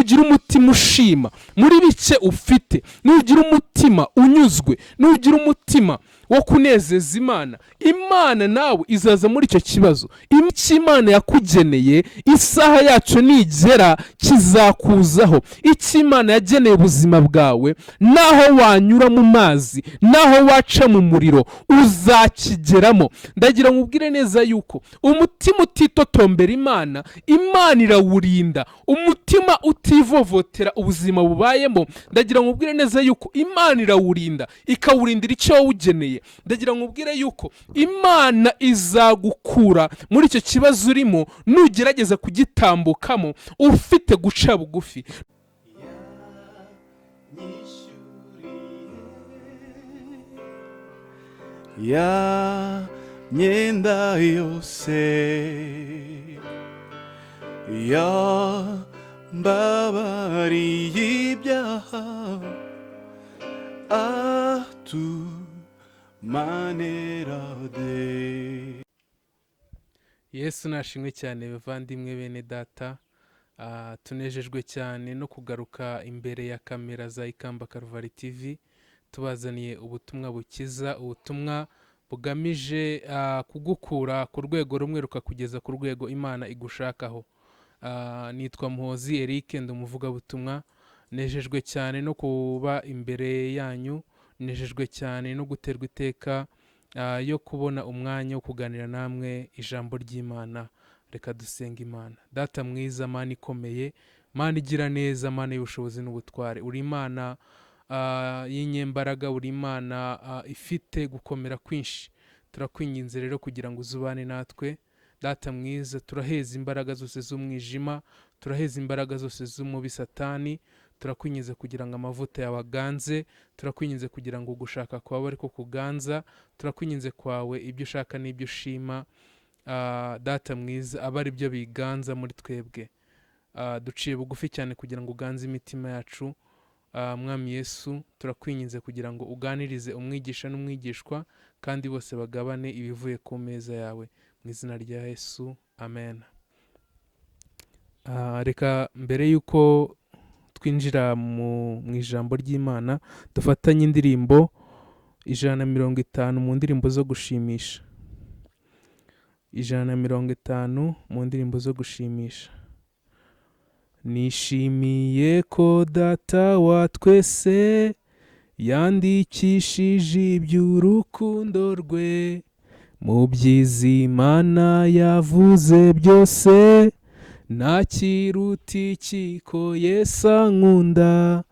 Nugira umutima ushima muri bike ufite, nugira umutima unyuzwe, nugira umutima wo kunezeza Imana, Imana nawe izaza muri icyo kibazo. Icyo Imana yakugeneye, isaha yacyo nigera kizakuzaho. Icyo Imana yageneye ubuzima bwawe, naho wanyura mu mazi, naho waca mu muriro, uzakigeramo. Ndagira ngo ubwire neza yuko umutima utitotombera Imana, Imana irawurinda. Umutima utivovotera ubuzima bubayemo, ndagira ngo ubwire neza yuko Imana irawurinda, ikawurindira icyo wawugeneye. Ndagira ngo ubwire yuko Imana izagukura muri icyo kibazo urimo nugerageza kugitambukamo ufite guca bugufi. Yanyishyuriye ya myenda yose, yambabariye ibyaha, atumanerade. Yesu nashimwe cyane, bavandimwe, bene data. Tunejejwe cyane no kugaruka imbere ya kamera za Ikamba Karuvari TV, tubazaniye ubutumwa bukiza, ubutumwa bugamije kugukura ku rwego rumwe rukakugeza ku rwego Imana igushakaho. Nitwa Muhozi Eric, ndi umuvugabutumwa. Nejejwe cyane no kuba imbere yanyu, nejejwe cyane no guterwa iteka yo kubona umwanya wo kuganira namwe ijambo ry'Imana. Reka dusenga Imana. Data mwiza, Mana ikomeye, Mana igira neza, Mana y'ubushobozi n'ubutware, uri Imana y'inyembaraga, uri Imana ifite gukomera kwinshi. Turakwinginze rero kugira ngo uzubane natwe. Data mwiza, turaheza imbaraga zose z'umwijima, turaheza imbaraga zose z'umubi Satani. Turakwinginze kugira ngo amavuta yawe aganze, turakwinginze kugira ngo ugushaka kwawe ariko kuganza, turakwinginze kwawe ibyo ushaka n'ibyo ushima, Data mwiza, abe ari byo biganza muri twebwe. Duciye bugufi cyane kugira ngo uganze imitima yacu. Mwami Yesu, turakwinginze kugira ngo uganirize umwigisha n'umwigishwa, kandi bose bagabane ibivuye ku meza yawe, mu izina rya Yesu, amen. Reka mbere y'uko twinjira mu ijambo ry'Imana, dufatanye indirimbo 150 mu ndirimbo zo gushimisha, 150 mu ndirimbo zo gushimisha. Nishimiye ko Data wa twese yandikishije iby'urukundo rwe mu byiza Imana yavuze byose, nta kiruta iki ko Yesu ankunda.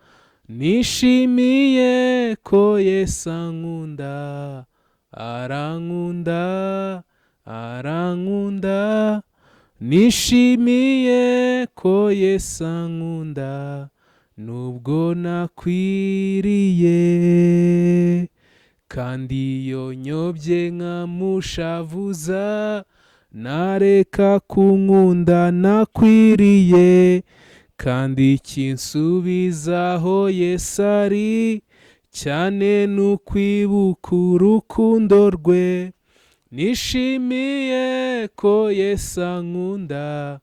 Nishimiye ko Yesu ankunda, arankunda, arankunda. Nishimiye ko Yesu ankunda nubwo nakwiriye, kandi iyo nyobye nkamushavuza, nareka kunkunda nakwiriye. Kandi ikinsubizaho Yesu ari cyane ni ukwibuka urukundo rwe. Nishimiye ko Yesu ankunda,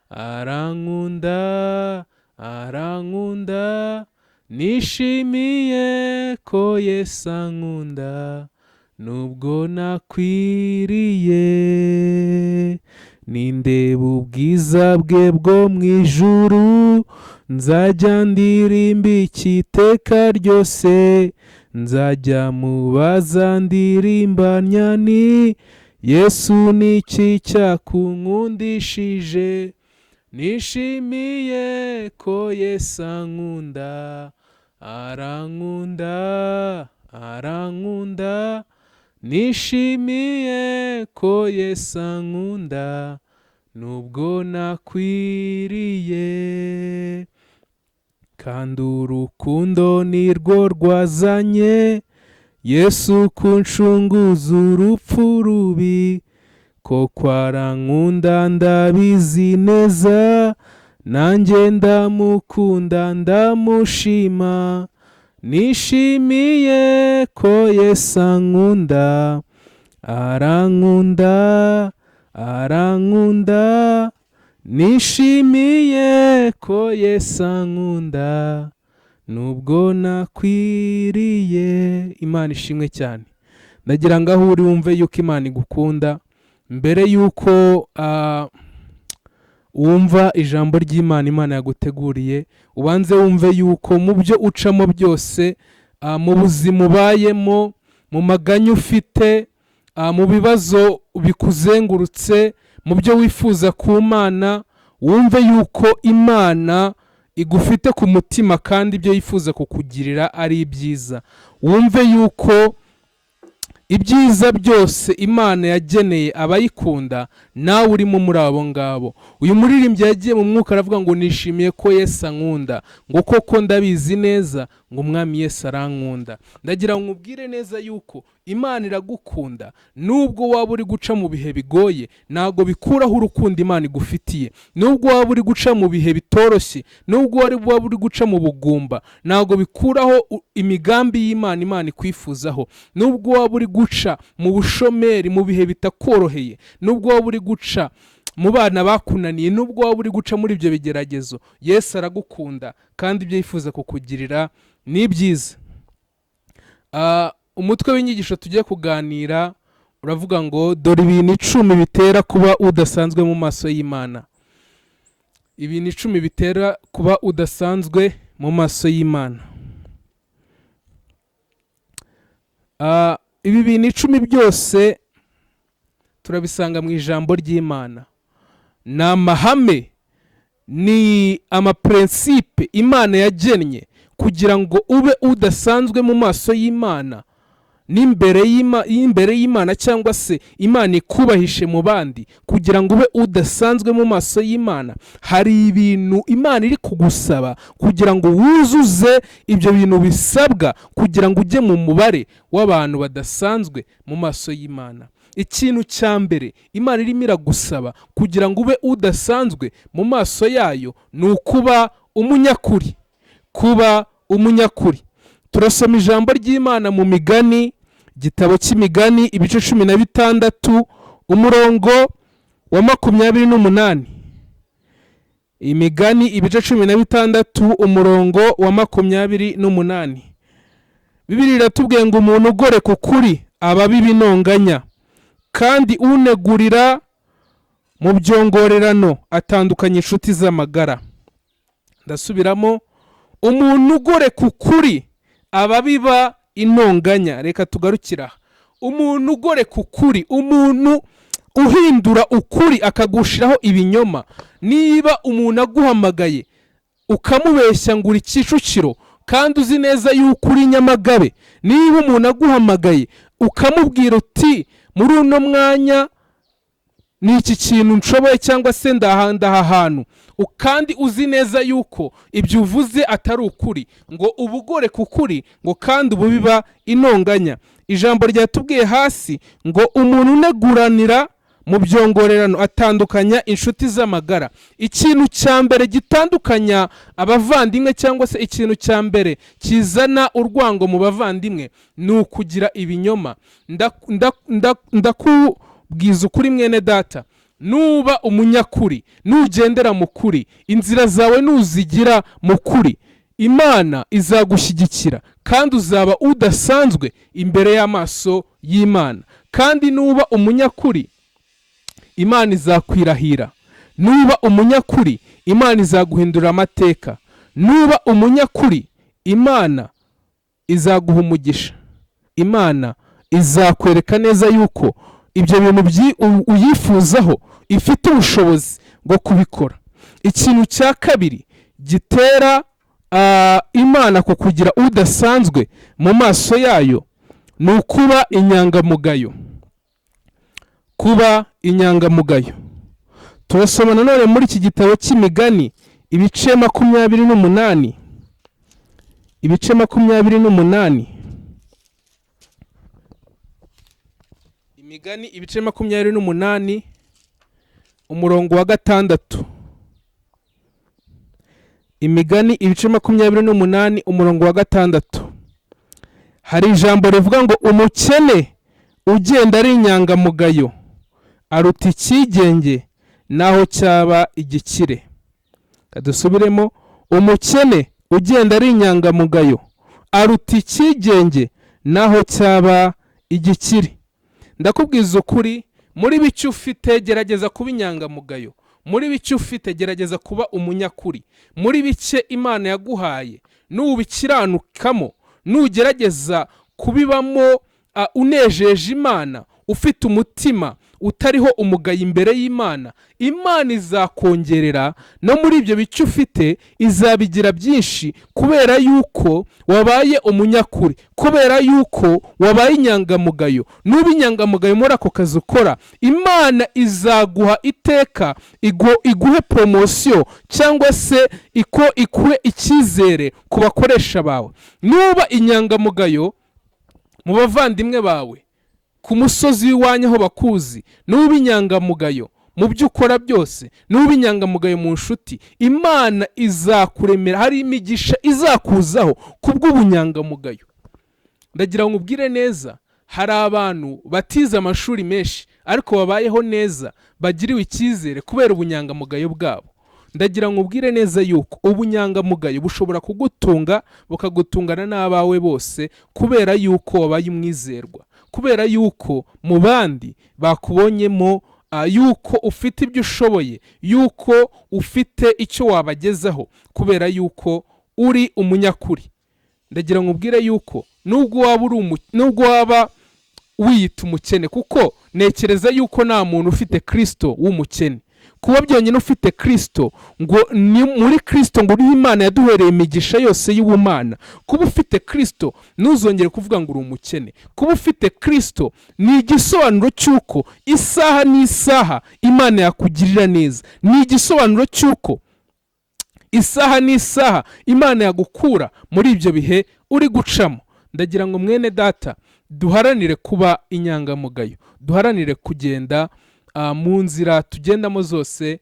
arankunda, arankunda. Nishimiye ko Yesu ankunda nubwo nakwiriye. Nindeba ubwiza bwe bwo mu ijuru, nzajya ndirimba iteka ryose, nzajya mubaza ndirimbanya ni Yesu, niki cyakunkundishije? Nishimiye ko Yesu ankunda, arankunda, arankunda. Nishimiye ko Yesu ankunda nubwo nakwiriye, kandi urukundo nirwo rwazanye Yesu kunshunguza urupfu rubi. Koko arankunda, ndabizi neza, nanjye ndamukunda, ndamushima. Nishimiye ko Yesu ankunda, arankunda, arankunda. Nishimiye ko Yesu ankunda nubwo nakwiriye. Imana ishimwe cyane. Ndagira ngo aho uri wumve yuko Imana igukunda. Mbere yuko wumva ijambo ry'Imana Imana yaguteguriye, ubanze wumve yuko mu byo ucamo byose, mu buzima ubayemo, mu maganya ufite, mu bibazo bikuzengurutse, mu byo wifuza ku Mana, wumve yuko Imana igufite ku mutima kandi ibyo yifuza kukugirira ari ibyiza. Wumve yuko ibyiza byose Imana yageneye abayikunda, nawe urimo muri abo ngabo. Uyu muririmbyi yagiye mu mwuka, aravuga ngo: "Nishimiye ko Yesu ankunda," ngo koko ndabizi neza ngo Umwami Yesu arankunda. Ndagira ngo nkubwire neza yuko Imana iragukunda. Nubwo waba uri guca mu bihe bigoye, ntabwo bikuraho urukundo Imana igufitiye. Nubwo waba uri guca mu bihe bitoroshye, nubwo waba uri guca mu bugumba, ntabwo bikuraho imigambi y'Imana Imana ikwifuzaho. Nubwo waba uri guca mu bushomeri, mu bihe bitakoroheye, nubwo waba uri guca mu bana bakunaniye, nubwo waba uri guca muri ibyo bigeragezo, Yesu aragukunda kandi ibyo yifuza kukugirira ni byiza. Umutwe w'inyigisho tugiye kuganira uravuga ngo: "Dore ibintu 10 bitera kuba udasanzwe mu maso y'Imana." Ibintu 10 bitera kuba udasanzwe mu maso y'Imana. Ibi bintu 10 byose turabisanga mu ijambo ry'Imana. Ni amahame, ni amaprincipe Imana yagennye kugira ngo ube udasanzwe mu maso y'Imana n'imbere y'Imana, cyangwa se Imana ikubahishe mu bandi. Kugira ngo ube udasanzwe mu maso y'Imana, hari ibintu Imana iri kugusaba kugira ngo wuzuze ibyo bintu bisabwa kugira ngo ujye mu mubare w'abantu badasanzwe mu maso y'Imana. Ikintu cya mbere Imana irimo iragusaba kugira ngo ube udasanzwe mu maso yayo ni ukuba umunyakuri. Kuba umunyakuri. Turasoma ijambo ry'Imana mu Migani, igitabo cy'Imigani, ibice 16, umurongo wa 28. Imigani ibice 16, umurongo wa 28. Bibiliya iratubwiye ngo: "Umuntu ugoreka ukuri aba abiba intonganya, kandi unegurira mu byongorerano atandukanya inshuti z'amagara." Ndasubiramo: umuntu ugoreka ukuri aba abiba intonganya. Reka tugarukire aha. Umuntu ugoreka ukuri, umuntu uhindura ukuri akagushiraho ibinyoma. Niba umuntu aguhamagaye ukamubeshya ngo uri Kicukiro kandi uzi neza yuko uri Nyamagabe, niba umuntu aguhamagaye ukamubwira uti: "Muri uno mwanya ni iki kintu nshoboye," cyangwa se "ndaha hantu," kandi uzi neza yuko ibyo uvuze atari ukuri, ngo ubugoreka ukuri, ngo kandi ubu biba intonganya. Ijambo ryatubwiye hasi ngo: "Umuntu uneguranira mu byongorerano atandukanya inshuti z'amagara." Ikintu cya mbere gitandukanya abavandimwe, cyangwa se ikintu cya mbere kizana urwango mu bavandimwe, ni ukugira ibinyoma. Ndakubwiza ukuri, mwene data, nuba umunyakuri, nugendera mu kuri, inzira zawe nuzigira mu kuri, Imana izagushyigikira kandi uzaba udasanzwe imbere y'amaso y'Imana. Kandi nuba umunyakuri, Imana izakwirahira. Nuba umunyakuri, Imana izaguhindurira amateka. Nuba umunyakuri, Imana izaguha umugisha. Imana izakwereka neza yuko ibyo bintu uyifuzaho ifite ubushobozi bwo kubikora. Ikintu cya kabiri gitera Imana kukugira udasanzwe mu maso yayo ni ukuba inyangamugayo. Kuba inyangamugayo. Turasoma nanone muri iki gitabo cy'Imigani, ibice 28, ibice 28. Imigani ibice 28, umurongo wa 6. Imigani ibice 28, umurongo wa 6, hari ijambo rivuga ngo: "Umukene ugenda ari inyangamugayo aruta icyigenge naho cyaba igikire. Dusubiremo: umukene ugenda ari inyangamugayo aruta icyigenge naho cyaba igikire. Ndakubwiza ukuri, muri bike ufite gerageza kuba inyangamugayo, muri bike ufite gerageza kuba umunyakuri, muri bike Imana yaguhaye nubikiranukamo, nugerageza kubibamo unejeje Imana, ufite umutima utariho umugayo imbere y'Imana, Imana izakongerera no muri ibyo bike ufite, izabigira byinshi kubera yuko wabaye umunyakuri, kubera yuko wabaye inyangamugayo. Nuba inyangamugayo muri ako kazi ukora, Imana izaguha iteka, iguhe promotion cyangwa se ikuhe icyizere ku bakoresha bawe. Nuba inyangamugayo mu bavandimwe bawe, ku musozi w'iwanyu aho bakuzi, nuba inyangamugayo mu byo ukora byose, nuba inyangamugayo mu nshuti, Imana izakuremera, hari imigisha izakuzaho kubw'ubunyangamugayo. Ndagira ngo ubwire neza, hari abantu batize amashuri menshi ariko babayeho neza, bagiriwe icyizere kubera ubunyangamugayo bwabo. Ndagira ngo ubwire neza yuko ubunyangamugayo bushobora kugutunga, bukagutungana n'abawe bose, kubera yuko wabaye umwizerwa, kubera yuko mu bandi bakubonyemo yuko ufite ibyo ushoboye, yuko ufite icyo wabagezaho, kubera yuko uri umunyakuri. Ndagira ngo ubwire yuko nubwo waba wiyita umukene, kuko ntekereza yuko nta muntu ufite Kirisito w'umukene. Kuba byonyine ufite Kirisito, ngo ni muri Kirisito ngo uriho Imana yaduhereye imigisha yose y'ubumana. Kuba ufite Kirisito, ntuzongere kuvuga ngo uri umukene. Kuba ufite Kirisito ni igisobanuro cy'uko isaha n'isaha Imana yakugirira neza, ni igisobanuro cy'uko isaha n'isaha Imana yagukura muri ibyo bihe uri gucamo. Ndagira ngo mwene data, duharanire kuba inyangamugayo, duharanire kugenda mu nzira tugendamo zose,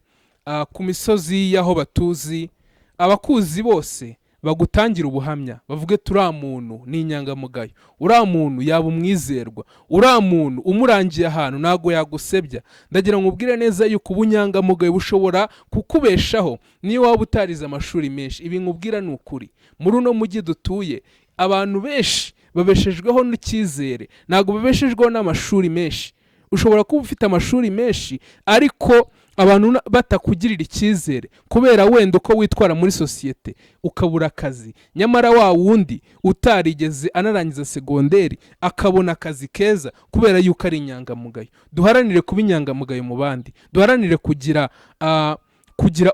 ku misozi y'aho batuzi, abakuzi bose bagutangira ubuhamya, bavuge: "Turiya muntu ni inyangamugayo, uriya muntu yaba umwizerwa, uriya muntu umurangiye ahantu ntabwo yagusebya." Ndagira ngo ubwire neza yuko ubunyangamugayo bushobora kukubeshaho niyo waba utarize amashuri menshi. Ibi nkubwira ni ukuri. Muri uno mujyi dutuye, abantu benshi babeshejweho n'icyizere, ntabwo babeshejweho n'amashuri menshi. Ushobora kuba ufite amashuri menshi ariko abantu batakugirira icyizere kubera wenda uko witwara muri sosiyete, ukabura akazi. Nyamara wa wundi utarigeze anarangiza segonderi akabona akazi keza kubera yuko ari inyangamugayo. Duharanire kuba inyangamugayo mu bandi, duharanire kugira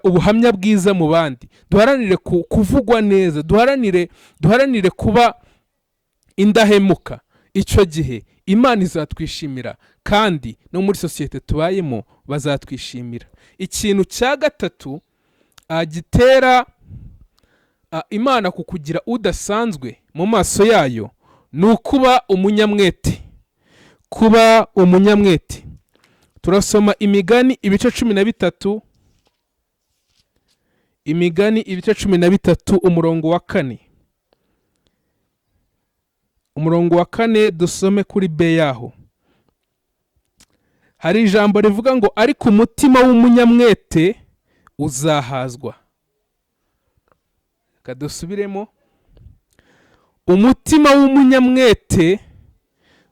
ubuhamya bwiza mu bandi, duharanire kuvugwa neza, duharanire kuba indahemuka. Icyo gihe Imana izatwishimira kandi no muri sosiyete tubayemo bazatwishimira. Ikintu cya gatatu gitera Imana kukugira udasanzwe mu maso yayo ni ukuba umunyamwete. Kuba umunyamwete, turasoma Imigani ibice 13, Imigani ibice 13, umurongo wa 4, umurongo wa 4, dusome kuri b yaho. Hari ijambo rivuga ngo: "Ariko umutima w'umunyamwete uzahazwa." Reka dusubiremo: umutima w'umunyamwete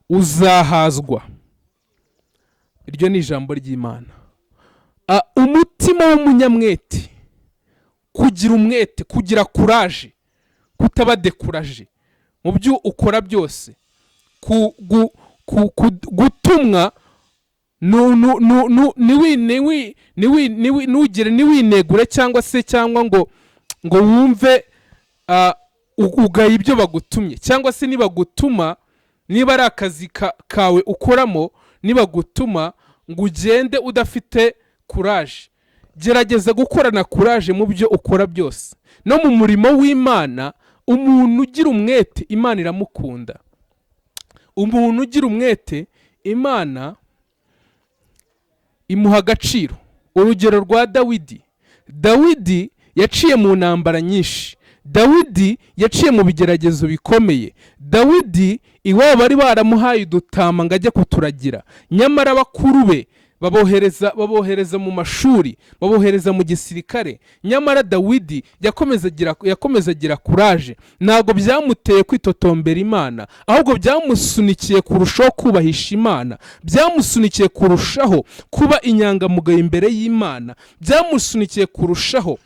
uzahazwa. Iryo ni ijambo ry'Imana. Umutima w'umunyamwete, kugira umwete, kugira courage, kutaba découragé mu byo ukora byose, gutumwa ntugire, ntiwinegure cyangwa se cyangwa ngo wumve ugaye ibyo bagutumye, cyangwa se nibagutuma, niba ari akazi kawe ukoramo, nibagutuma ngo ugende udafite courage, gerageza gukorana courage mu byo ukora byose. No mu murimo w'Imana, umuntu ugira umwete Imana iramukunda. Umuntu ugira umwete Imana imuha agaciro. Urugero rwa Dawidi: Dawidi yaciye mu ntambara nyinshi, Dawidi yaciye mu bigeragezo bikomeye, Dawidi iwabo bari baramuhaye udutama ngo ajye kuturagira, nyamara bakuru be Babohereza mu mashuri, babohereza mu gisirikare. Nyamara Dawidi yakomeza agira courage. Ntabwo byamuteye kwitotombera Imana, ahubwo byamusunikiye kurushaho kubahisha Imana, byamusunikiye kurushaho kuba inyangamugayo imbere y'Imana, byamusunikiye kurushaho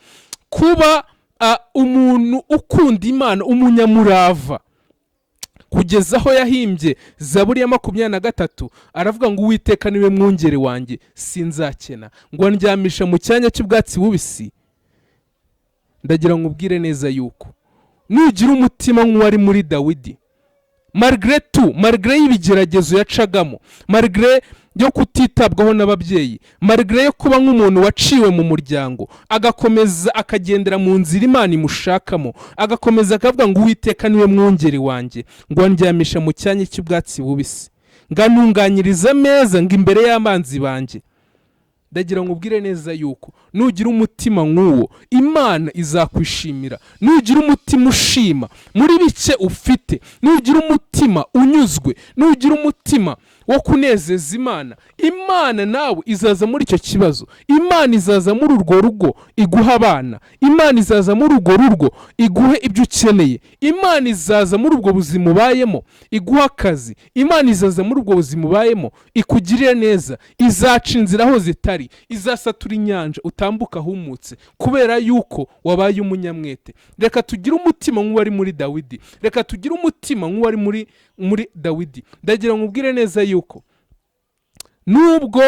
kuba umuntu ukunda Imana, umunyamurava, kugeza aho yahimbye Zaburi ya 23, aravuga ngo: "Uwiteka niwe mwungeri wanjye, sinzakena, ngo andyamisha mu cyanya cy'ubwatsi bubisi." Ndagira ngo ubwire neza yuko nugira umutima nk'uwari muri Dawidi, malgré tout, malgré y'ibigeragezo yacagamo, malgré yo kutitabwaho n'ababyeyi, malgré yo kuba nk'umuntu waciwe mu muryango, agakomeza akagendera mu nzira Imana imushakamo, agakomeza akavuga ngo: "Uwiteka niwe mwungeri wanjye, ngo andyamisha mu cyanya cy'ubwatsi bubisi, ngo antunganyiriza ameza ngo imbere y'abanzi banjye." Ndagira ngo ubwire neza yuko nugira umutima nk'uwo, Imana izakwishimira. Nugira umutima ushima muri bike ufite, nugira umutima unyuzwe, nugira umutima wo kunezeza Imana, Imana nawe izaza muri icyo kibazo, Imana izaza muri urwo rugo iguha abana, Imana izaza muri urwo rugo iguhe ibyo ukeneye, Imana izaza muri ubwo buzima ubayemo iguha akazi, Imana izaza muri ubwo buzima ubayemo ikugirire neza, izaca inzira aho zitari, izasatura inyanja utambuka ahumutse, kubera yuko wabaye umunyamwete. Reka tugire umutima nk'uwari muri Dawidi, reka tugire umutima nk'uwari muri Dawidi. Ndagira ngo ubwire neza yuko nubwo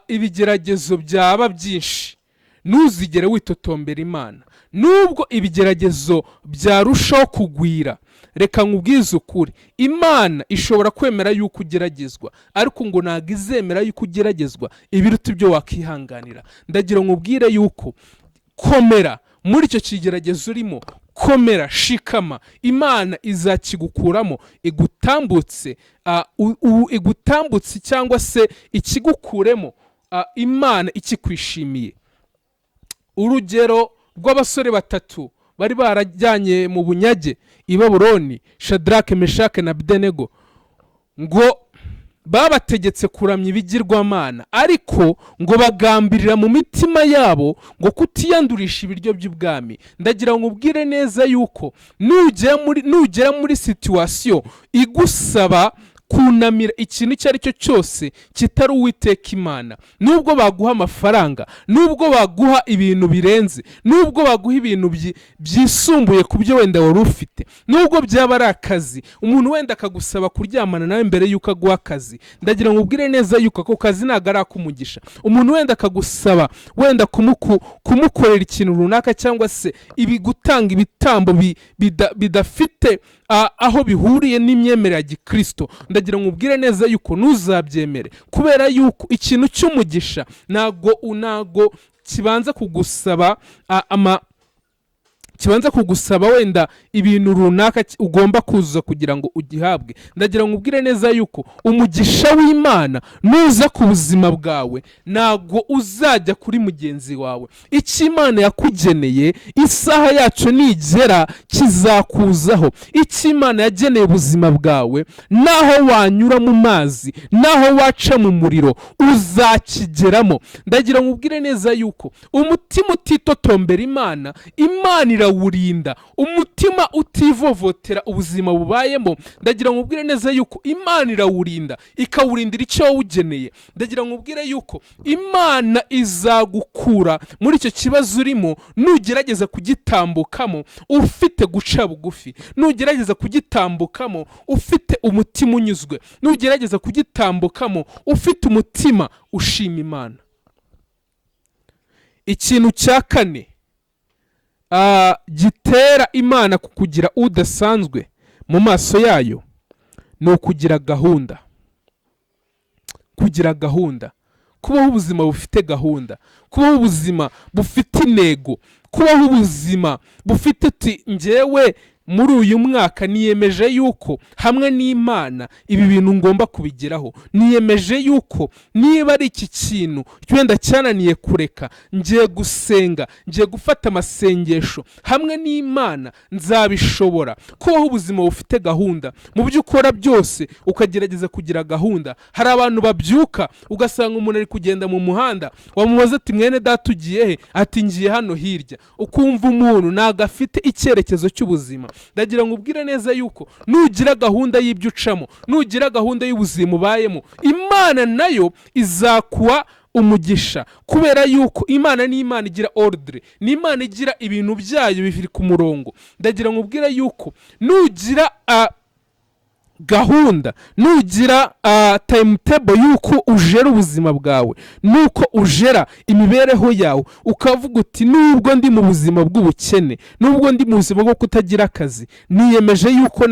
ibigeragezo byaba byinshi, ntuzigere witotombera Imana. Nubwo ibigeragezo byarushaho kugwira, reka nkubwize ukuri, Imana ishobora kwemera yuko ugeragezwa, ariko ngo ntabwo izemera yuko ugeragezwa ibiruta ibyo wakihanganira. Ndagira ngo nkubwire yuko komera muri icyo kigeragezo urimo, komera, shikama, Imana izakigukuramo igutambutse, igutambutse cyangwa se ikigukuremo, Imana ikikwishimiye. Urugero rw'abasore batatu bari barajyanye mu bunyage i Babuloni, Shadarake, Meshake na Abedenego, ngo babategetse kuramya ibigirwamana, ariko ngo bagambirira mu mitima yabo ngo kutiyandurisha ibiryo by'ubwami. Ndagira ngo ubwire neza yuko nugera muri situation igusaba kunamira ikintu icyo ari cyo cyose kitari Uwiteka Imana, nubwo baguha amafaranga, nubwo baguha ibintu birenze, nubwo baguha ibintu byisumbuye ku byo wenda wari ufite, nubwo byaba ari akazi, umuntu wenda akagusaba kuryamana nawe mbere y'uko aguha akazi, ndagira ngo ubwire neza yuko ako kazi ntabwo ari ak'umugisha. Umuntu wenda akagusaba wenda kumukorera ikintu runaka, cyangwa se ibi gutanga ibitambo bidafite aho bihuriye n'imyemerere ya gikristo, ndagira ngo ubwire neza yuko ntuzabyemere, kubera yuko ikintu cy'umugisha ntago kibanza kugusaba ama kibanza kugusaba wenda ibintu runaka ugomba kuzuza kugira ngo ugihabwe. Ndagira ngo ubwire neza yuko umugisha w'Imana nuza ku buzima bwawe, ntabwo uzajya kuri mugenzi wawe. Icyo Imana yakugeneye, isaha yacu nigera kizakuzaho. Icyo Imana yageneye ubuzima bwawe, naho wanyura mu mazi, naho waca mu muriro, uzakigeramo. Ndagira ngo ubwire neza yuko umutima utitotombera Imana, Imana irawurinda. Umutima utivovotera ubuzima bubayemo, ndagira ngo ubwire neza yuko Imana irawurinda, ikawurindira icyo wawugeneye. Ndagira ngo ubwire yuko Imana izagukura muri icyo kibazo urimo nugerageza kugitambukamo ufite guca bugufi, nugerageza kugitambukamo ufite umutima unyuzwe, nugerageza kugitambukamo ufite umutima ushima Imana. Ikintu cya kane gitera Imana kukugira udasanzwe mu maso yayo ni ukugira gahunda. Kugira gahunda, kubaho ubuzima bufite gahunda, kubaho ubuzima bufite intego, kubaho ubuzima bufite uti njyewe Muri uyu mwaka niyemeje yuko hamwe n'Imana ibi bintu ngomba kubigeraho. Niyemeje yuko niba ari iki kintu wenda cyananiye kureka, ngiye gusenga, ngiye gufata amasengesho, hamwe n'Imana nzabishobora. Kubaho ubuzima bufite gahunda mu byo ukora byose, ukagerageza kugira gahunda. Hari abantu babyuka, ugasanga umuntu ari kugenda mu muhanda, wamubaza ati: "Mwene data, ugiye he?" Ati: "Ngiye hano hirya." Ukumva umuntu ntabwo afite icyerekezo cy'ubuzima. Ndagira ngo ubwire neza yuko nugira gahunda y'ibyo ucamo, nugira gahunda y'ubuzima ubayemo, Imana nayo izakuha umugisha, kubera yuko Imana ni Imana igira ordre, ni Imana igira ibintu byayo biri ku murongo. Ndagira ngo ubwire yuko nugira gahunda, nugira timetable y'uko ujera ubuzima bwawe, nuko ujera imibereho yawe, ukavuga uti: "Nubwo ndi mu buzima bw'ubukene, nubwo ndi mu buzima bwo kutagira akazi, niyemeje yuko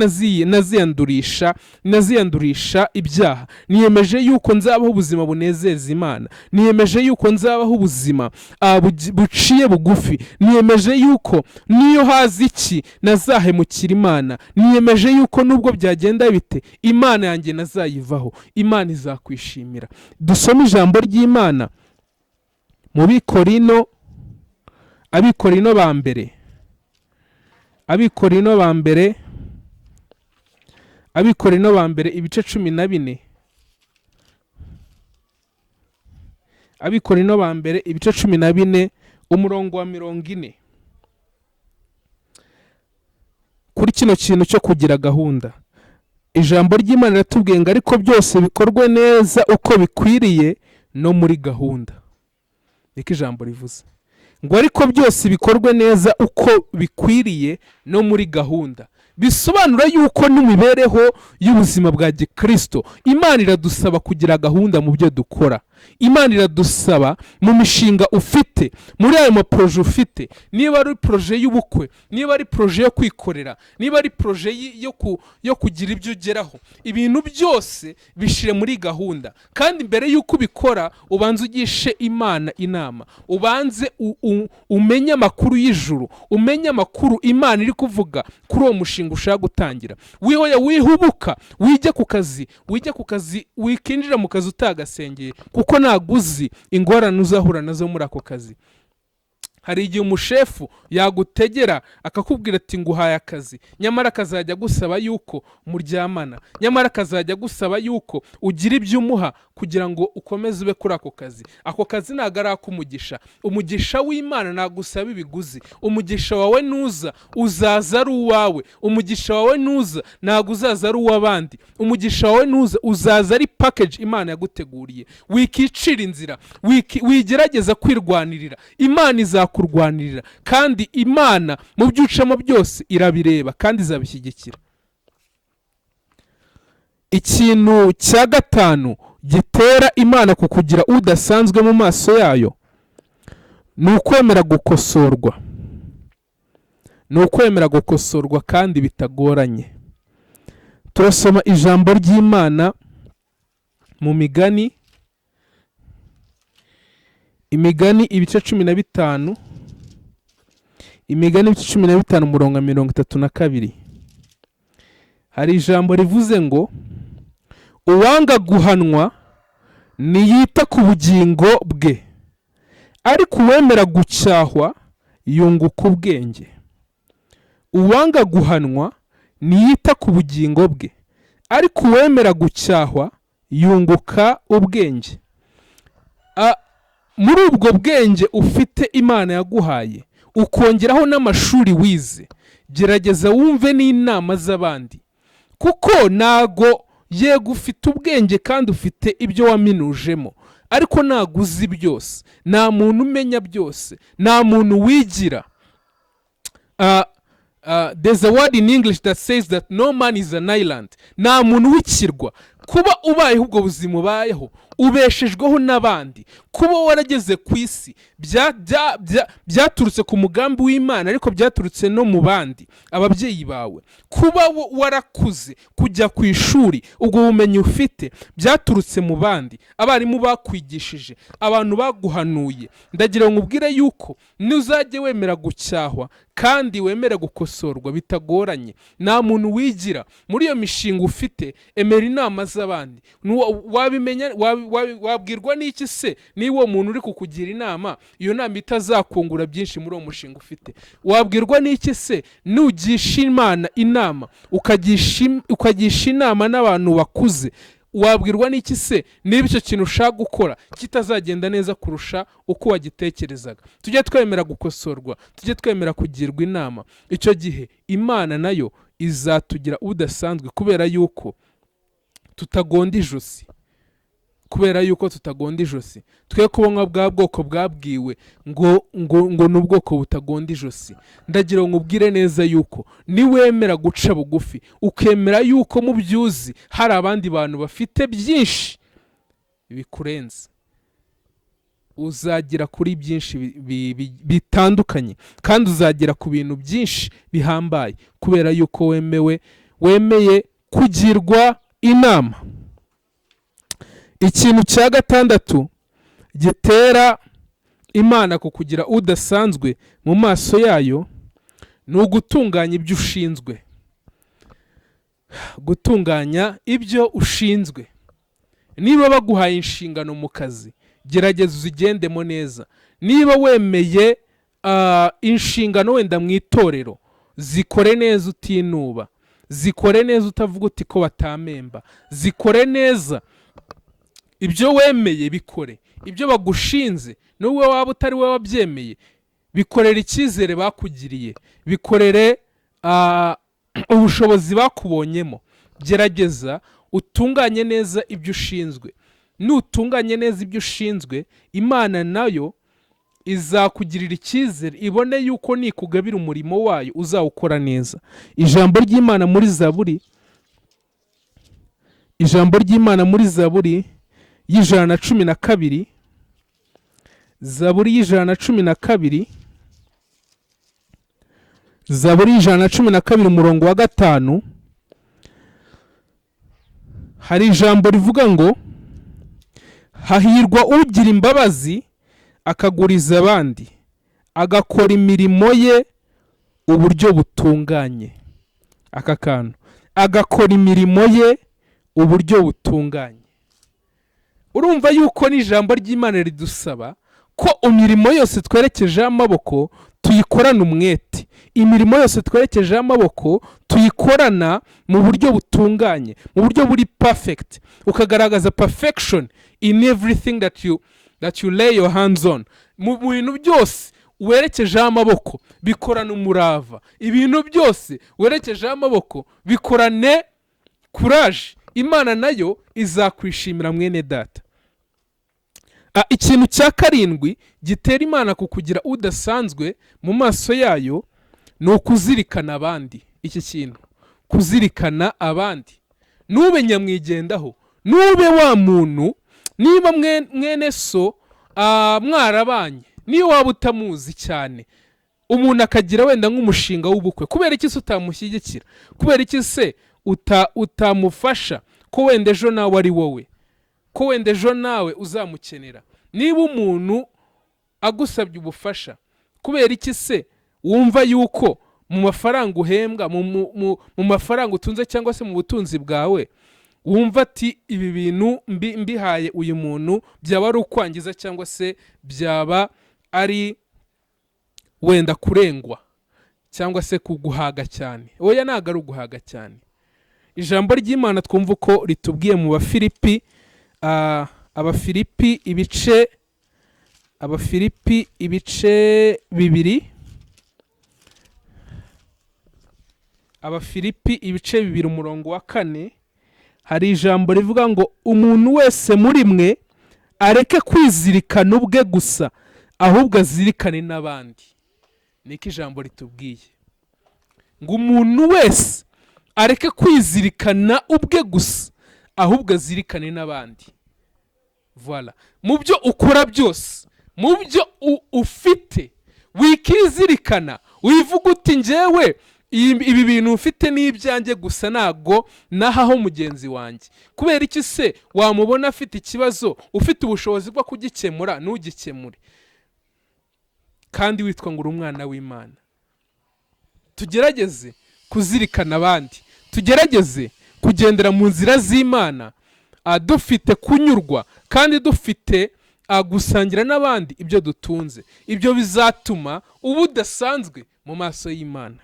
naziyandurisha ibyaha, niyemeje yuko nzabaho ubuzima bunezeza Imana, niyemeje yuko nzabaho ubuzima buciye bugufi, niyemeje yuko niyo haza iki nazahemukira Imana, niyemeje yuko nubwo byagenda bite Imana yanjye nazayivaho," Imana izakwishimira. Dusome ijambo ry'Imana mu Bikorino, Abikorino ba mbere, Abikorino ba mbere, Abikorino ba mbere ibice 14, Abikorino ba mbere ibice 14, umurongo wa 40, kuri kino kintu cyo kugira gahunda. Ijambo ry'Imana riratubwiye ngo: "Ariko byose bikorwe neza uko bikwiriye no muri gahunda." Niko ijambo rivuze ngo: "Ariko byose bikorwe neza uko bikwiriye no muri gahunda." Bisobanura yuko n'imibereho y'ubuzima bwa gikristo, Imana iradusaba kugira gahunda mu byo dukora. Imana iradusaba mu mishinga ufite, muri ayo maprojet ufite, niba ari projet y'ubukwe, niba ari projet yo kwikorera, niba ari projet yo kugira ibyo ugeraho, ibintu byose bishyire muri gahunda. Kandi mbere y'uko ubikora, ubanze ugishe Imana inama, ubanze umenye amakuru y'ijuru, umenye amakuru Imana iri kuvuga kuri uwo mushinga ushaka gutangira. Wihoya wihubuka, wijye ku kazi, wijye ku kazi, wikinjira mu kazi utagasengeye, kuko ntabwo uzi ingorane uzahura nazo muri ako kazi. Hari igihe umushefu yagutegera akakubwira ati: "Nguhaye akazi," nyamara akazajya agusaba yuko muryamana, nyamara akazajya agusaba yuko ugira ibyo umuha kugira ngo ukomeze ube kuri ako kazi. Ako kazi ntabwo ari ak'umugisha. Umugisha w'Imana nagusaba ibiguzi. Umugisha wawe nuza uzaza ari uwawe. Umugisha wawe nuza ntabwo uzaza ari uw'abandi. Umugisha wawe nuza uzaza ari package Imana yaguteguriye. Wikicira inzira, wigerageza kwirwanirira, Imana izakurwanirira. Kandi Imana mu byo ucamo byose irabireba kandi izabishyigikira. Ikintu cya gatanu gitera Imana kukugira udasanzwe mu maso yayo ni ukwemera gukosorwa, ni ukwemera gukosorwa kandi bitagoranye. Turasoma ijambo ry'Imana mu Migani, Imigani ibice 15, Imigani ibice 15, umurongo wa 32. Hari ijambo rivuze ngo: "Uwanga guhanwa ntiyita ku bugingo bwe, ariko uwemera gucyahwa yunguka ubwenge." Uwanga guhanwa ntiyita ku bugingo bwe, ariko uwemera gucyahwa yunguka ubwenge. Muri ubwo bwenge ufite Imana yaguhaye, ukongeraho n'amashuri wize, gerageza wumve n'inama z'abandi, kuko ntago, yego ufite ubwenge kandi ufite ibyo waminujemo, ariko ntago uzi byose. Nta muntu umenya byose, nta muntu wigira. There's a word in English that says that no man is an island. Nta muntu w'ikirwa. Kuba ubayeho ubwo buzima ubayeho, ubeshejweho n'abandi. Kuba warageze ku isi byaturutse ku mugambi w'Imana, ariko byaturutse no mu bandi, ababyeyi bawe. Kuba warakuze, kujya ku ishuri, ubwo bumenyi ufite byaturutse mu bandi, abarimu bakwigishije, abantu baguhanuye. Ndagira ngo nkubwire yuko nuzajya wemera gucyahwa kandi wemere gukosorwa bitagoranye, nta muntu wigira muri iyo mishinga ufite. Emera inama z'abandi. Wabimenya, wabwirwa n'iki se niba uwo muntu uri kukugira inama, iyo nama itazakungura byinshi muri uwo mushinga ufite? Wabwirwa n'iki se nugisha Imana inama, ukagisha inama n'abantu bakuze? Wabwirwa n'iki se niba icyo kintu ushaka gukora kitazagenda neza kurusha uko wagitekerezaga? Tujye twemera gukosorwa, tujye twemera kugirwa inama. Icyo gihe Imana nayo izatugira udasanzwe, kubera yuko tutagonda ijosi, kubera yuko tutagonda ijosi. Twe kuba nka bwa bwoko bwabwiwe ngo ni ubwoko butagonda ijosi. Ndagira ngo nkubwire neza yuko niwemera guca bugufi, ukemera yuko mu byo uzi hari abandi bantu bafite byinshi bikurenze, uzagera kuri byinshi bitandukanye, kandi uzagera ku bintu byinshi bihambaye, kubera yuko wemeye kugirwa inama. Ikintu cya gatandatu gitera Imana kukugira udasanzwe mu maso yayo ni ugutunganya ibyo ushinzwe. Gutunganya ibyo ushinzwe. Niba baguhaye inshingano mu kazi, gerageza uzigendemo neza. Niba wemeye inshingano wenda mu itorero, zikore neza utinuba, zikore neza utavuga uti ko batampemba. Zikore neza. Ibyo wemeye bikore, ibyo bagushinze, n'ubwo waba utari wowe wabyemeye, bikorere icyizere bakugiriye, bikorere ubushobozi bakubonyemo. Gerageza utunganye neza ibyo ushinzwe. Nutunganye neza ibyo ushinzwe, Imana nayo izakugirira icyizere, ibone yuko nikugabira umurimo wayo uzawukora neza. Ijambo ry'Imana muri Zaburi, ijambo ry'Imana muri Zaburi y'112, Zaburi y'112, Zaburi y'112, umurongo wa 5, hari ijambo rivuga ngo: "Hahirwa ugira imbabazi akaguriza abandi, agakora imirimo ye uburyo butunganye." Aka kantu, agakora imirimo ye uburyo butunganye. Urumva yuko n'ijambo ry'Imana ridusaba ko imirimo yose twerekejeho amaboko tuyikorana umwete, imirimo yose twerekejeho amaboko tuyikorana mu buryo butunganye, mu buryo buri perfect, ukagaragaza perfection in everything that you lay your hands on. Mu bintu byose werekejeho amaboko, bikorana umurava. Ibintu byose werekejeho amaboko, bikorane courage. Imana nayo izakwishimira, mwene data. Ikintu cya karindwi gitera Imana kukugira udasanzwe mu maso yayo ni ukuzirikana abandi. Iki kintu, kuzirikana abandi, ntube nyamwigendaho, ntube wa muntu. Niba mwene so mwarabanye, niyo waba utamuzi cyane, umuntu akagira wenda nk'umushinga w'ubukwe, kubera iki se utamushyigikira? Kubera iki se utamufasha, ko wenda ejo nawe ari wowe, ko wenda ejo nawe uzamukenera? Niba umuntu agusabye ubufasha, kubera iki se wumva yuko mu mafaranga uhembwa, mu mafaranga utunze cyangwa se mu butunzi bwawe, wumva ati ibi bintu mbihaye uyu muntu byaba ari ukwangiza, cyangwa se byaba ari wenda kurengwa, cyangwa se kuguhaga cyane? Oya, ntabwo ari uguhaga cyane. Ijambo ry'Imana twumva uko ritubwiye mu Bafilipi, Abafilipi ibice 2, Abafilipi ibice 2, umurongo wa 4, hari ijambo rivuga ngo: "Umuntu wese muri mwe areke kwizirikana ubwe gusa, ahubwo azirikane n'abandi." Niko ijambo ritubwiye, ngo umuntu wese areke kwizirikana ubwe gusa, ahubwo azirikane n'abandi. Voilà, mu byo ukora byose, mu byo ufite, wikizirikana, wivuga uti: "Njyewe ibi bintu mfite ni ibyanjye gusa, ntabwo nahaho mugenzi wanjye." Kubera iki se wamubona afite ikibazo, ufite ubushobozi bwo kugikemura, ntugikemure, kandi witwa ngo uri umwana w'Imana? Tugerageze kuzirikana abandi, tugerageze kugendera mu nzira z'Imana, dufite kunyurwa kandi dufite gusangira n'abandi ibyo dutunze. Ibyo bizatuma uba udasanzwe mu maso y'Imana.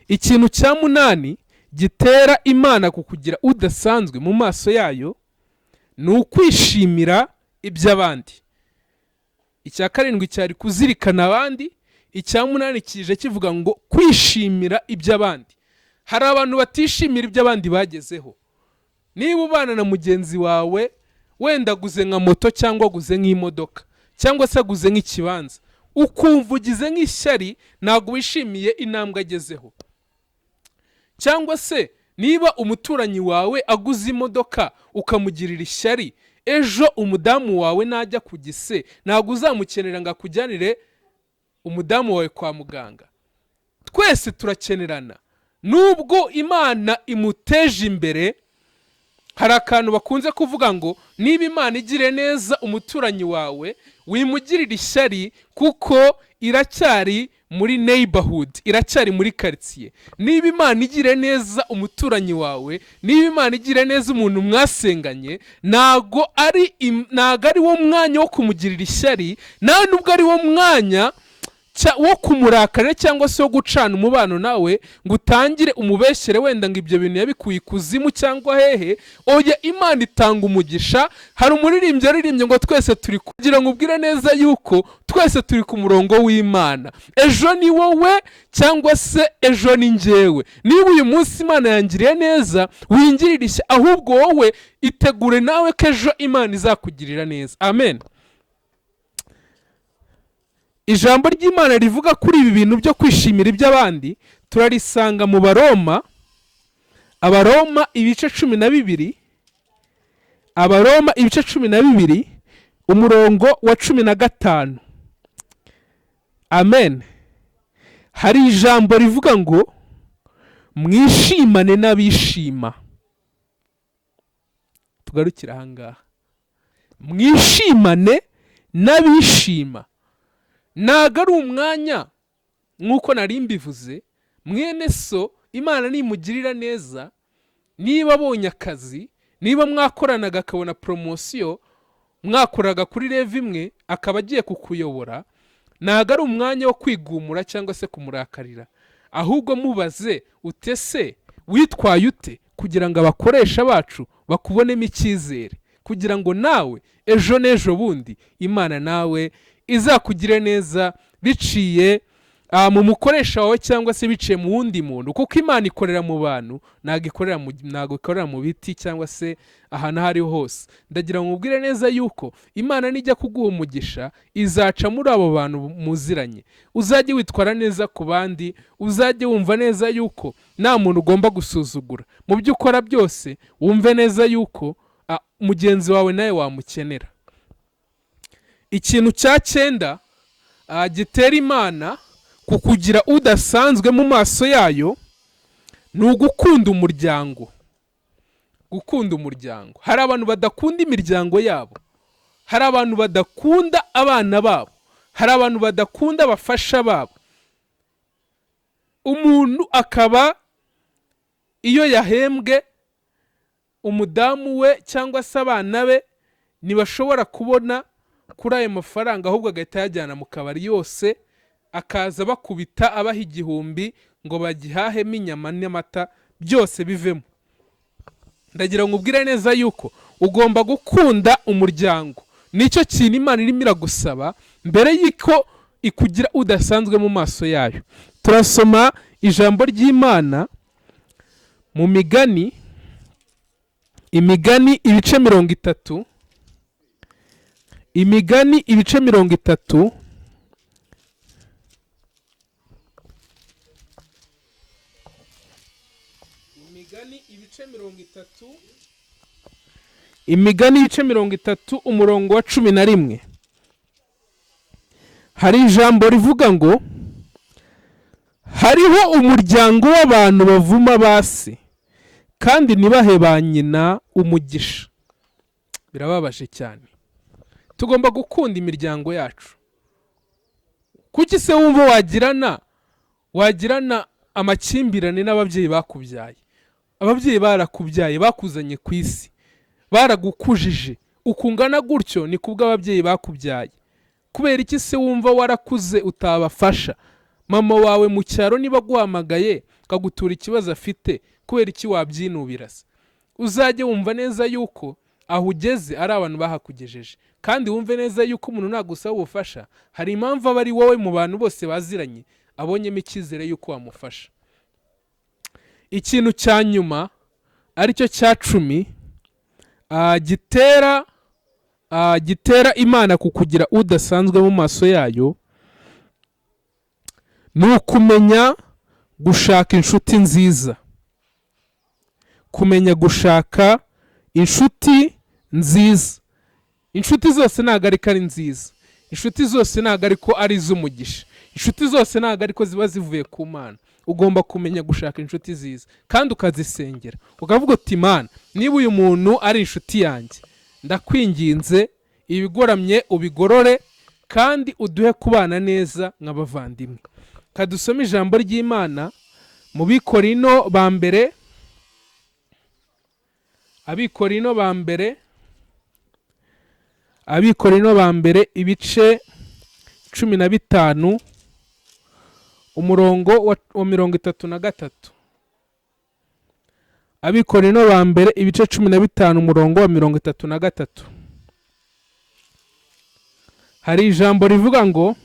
Ikintu cya munani gitera Imana kukugira udasanzwe mu maso yayo ni ukwishimira iby'abandi. Icya karindwi cyari kuzirikana abandi, icya munani kije kivuga ngo kwishimira iby'abandi. Hari abantu batishimira ibyo abandi bagezeho. Niba ubana na mugenzi wawe, wenda aguze nka moto cyangwa aguze nk'imodoka cyangwa se aguze nk'ikibanza, ukumva ugize nk'ishyari, ntabwo wishimiye intambwe agezeho. Cyangwa se niba umuturanyi wawe aguze imodoka ukamugirira ishyari, ejo umudamu wawe najya ku gise, ntabwo uzamukenera ngo akujyanire umudamu wawe kwa muganga? Twese turakenerana. Nubwo Imana imuteje imbere, hari akantu bakunze kuvuga ngo niba Imana igiriye neza umuturanyi wawe, wimugirira ishyari, kuko iracyari muri neighborhood, iracyari muri karitsiye. Niba Imana igiriye neza umuturanyi wawe, niba Imana igiriye neza umuntu mwasenganye, ntago ari wo mwanya wo kumugirira ishyari, nta nubwo ari wo mwanya wo kumurakarira cyangwa se wo gucana umubano nawe ngo utangire umubeshyere wenda ngo ibyo bintu yabikuye ikuzimu cyangwa hehe. Oya, Imana itanga umugisha. Hari umuririmbyi yaririmbye ngo twese turi, kugira ngo ubwire neza yuko twese turi ku murongo w'Imana. Ejo ni wowe cyangwa se ejo ni njyewe. Niba uyu munsi Imana yangiriye neza, wingirire ishya, ahubwo wowe itegure nawe ko ejo Imana izakugirira neza. Amen. Ijambo ry'Imana rivuga kuri ibi bintu byo kwishimira iby'abandi turarisanga mu Baroma. Abaroma ibice 12, Abaroma ibice 12, umurongo wa 15. Amen. Hari ijambo rivuga ngo mwishimane n'abishima. Tugarukire ahangaha. Mwishimane n'abishima. Ntabwo ari umwanya, nk'uko nari mbivuze, mwene so Imana nimugirira neza, niba abonye akazi, niba mwakoranaga akabona promotion, mwakoraga kuri level imwe akaba agiye kukuyobora, ntabwo ari umwanya wo kwigumura cyangwa se kumurakarira. Ahubwo mubaze utese witwaye ute kugira ngo abakoresha bacu bakubonemo icyizere, kugira ngo nawe ejo n'ejo bundi Imana nawe izakugire neza biciye mu mukoresha wawe cyangwa se biciye mu wundi muntu, kuko Imana ikorera mu bantu, ntabwo ikorera mu biti cyangwa se ahantu aho ariho hose. Ndagira ngo mubwire neza yuko Imana nijya kuguha umugisha izaca muri abo bantu muziranye. Uzajye witwara neza ku bandi, uzajye wumva neza yuko nta muntu ugomba gusuzugura. Mu byo ukora byose wumve neza yuko mugenzi wawe nawe wamukenera. Ikintu cya cyenda gitera Imana kukugira udasanzwe mu maso yayo ni ugukunda umuryango. Gukunda umuryango. Hari abantu badakunda imiryango yabo, hari abantu badakunda abana babo, hari abantu badakunda abafasha babo. Umuntu akaba iyo yahembwe, umudamu we cyangwa se abana be ntibashobora kubona kuri ayo mafaranga, ahubwo agahita ayajyana mu kabari yose, akaza bakubita abaha 1000 ngo bagihahemo inyama n'amata, byose bivemo. Ndagira ngo ubwire neza yuko ugomba gukunda umuryango. Nicyo kintu Imana irimo iragusaba mbere y'uko ikugira udasanzwe mu maso yayo. Turasoma ijambo ry'Imana mu Migani, Imigani ibice 30, Imigani ibice 30. Imigani ibice 30. Imigani ibice 30 umurongo wa 11, hari ijambo rivuga ngo: "Hariho umuryango w'abantu bavuma ba se kandi ntibahe ba nyina umugisha." Birababaje cyane. Tugomba gukunda imiryango yacu. Kuki se wumva wagirana amakimbirane n'ababyeyi bakubyaye? Ababyeyi barakubyaye, bakuzanye ku isi, baragukujije. Ukungana gutyo ni kubw'ababyeyi bakubyaye. Kubera iki se wumva warakuze utabafasha? Mama wawe mu cyaro niba aguhamagaye akagutura ikibazo afite, kubera iki wabyinubira se? Uzajye wumva neza yuko aho ugeze ari abantu bahakugejeje, kandi wumve neza yuko umuntu nagusaba ubufasha, hari impamvu aba ari wowe mu bantu bose baziranye abonyemo icyizere yuko wamufasha. Ikintu cya nyuma, aricyo cya 10, gitera Imana kukugira udasanzwe mu maso yayo, ni ukumenya gushaka inshuti nziza. Kumenya gushaka inshuti nziza. Inshuti zose ntabwo ariko ari nziza, inshuti zose ntabwo ariko ari iz'umugisha, inshuti zose ntabwo ariko ziba zivuye ku Mana. Ugomba kumenya gushaka inshuti nziza kandi ukazisengera, ukavuga uti: "Imana, niba uyu muntu ari inshuti yanjye, ndakwinginze ibigoramye ubigorore kandi uduhe kubana neza nk'abavandimwe." Kadusome ijambo ry'Imana mu Bikorino ba mbere, Abikorino ba mbere, Abikorino ba mbere ibice 15 umurongo wa 33. Abikorino ba mbere ibice 15 umurongo wa 33, hari ijambo rivuga ngo: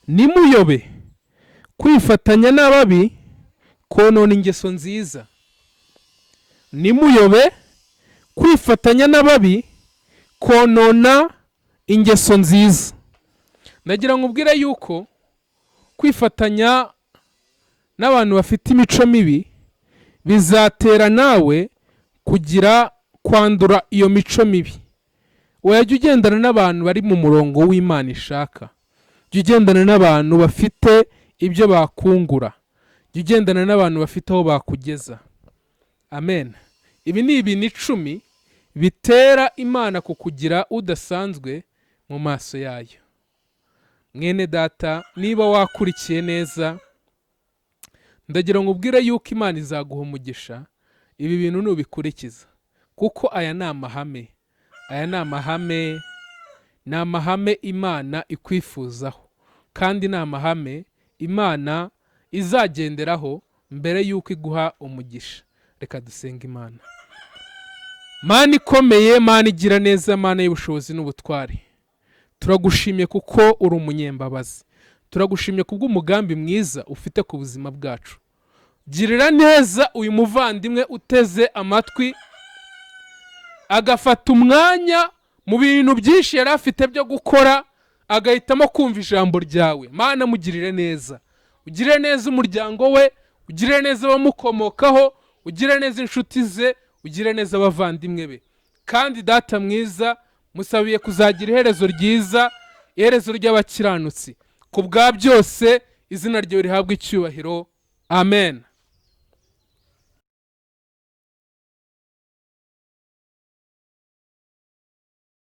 "Nimuyobe, kwifatanya n'ababi konona ingeso nziza." Nimuyobe, kwifatanya n'ababi konona ingeso nziza. Ndagira ngo ubwire yuko kwifatanya n'abantu bafite imico mibi bizatera nawe kugira kwandura iyo mico mibi. Wajya ugendana n'abantu bari mu murongo w'Imana ishaka, jya ugendana n'abantu bafite ibyo bakungura, jya ugendana n'abantu bafite aho bakugeza. Amen. Ibi ni ibintu 10 bitera Imana kukugira udasanzwe mu maso yayo. Mwene data, niba wakurikiye neza, ndagira ngo ubwire yuko Imana izaguha umugisha ibi bintu nubikurikiza, kuko aya ni amahame, aya ni amahame, ni amahame Imana ikwifuzaho, kandi ni amahame Imana izagenderaho mbere y'uko iguha umugisha. Reka dusenga Imana. Mana ikomeye, Mana igira neza, Mana y'ubushobozi n'ubutware, turagushimye kuko uri umunyembabazi. Turagushimye kubw'umugambi mwiza ufite ku buzima bwacu. Girira neza uyu muvandimwe uteze amatwi, agafata umwanya mu bintu byinshi yari afite byo gukora, agahitamo kumva ijambo ryawe. Mana, mugirire neza, ugirire neza umuryango we, ugirire neza abamukomokaho, ugirire neza inshuti ze, ugirire neza abavandimwe be. Kandi Data mwiza, musabiye kuzagira iherezo ryiza, iherezo ry'abakiranutsi. Ku bwa byose, izina ryawe rihabwa icyubahiro. Amen.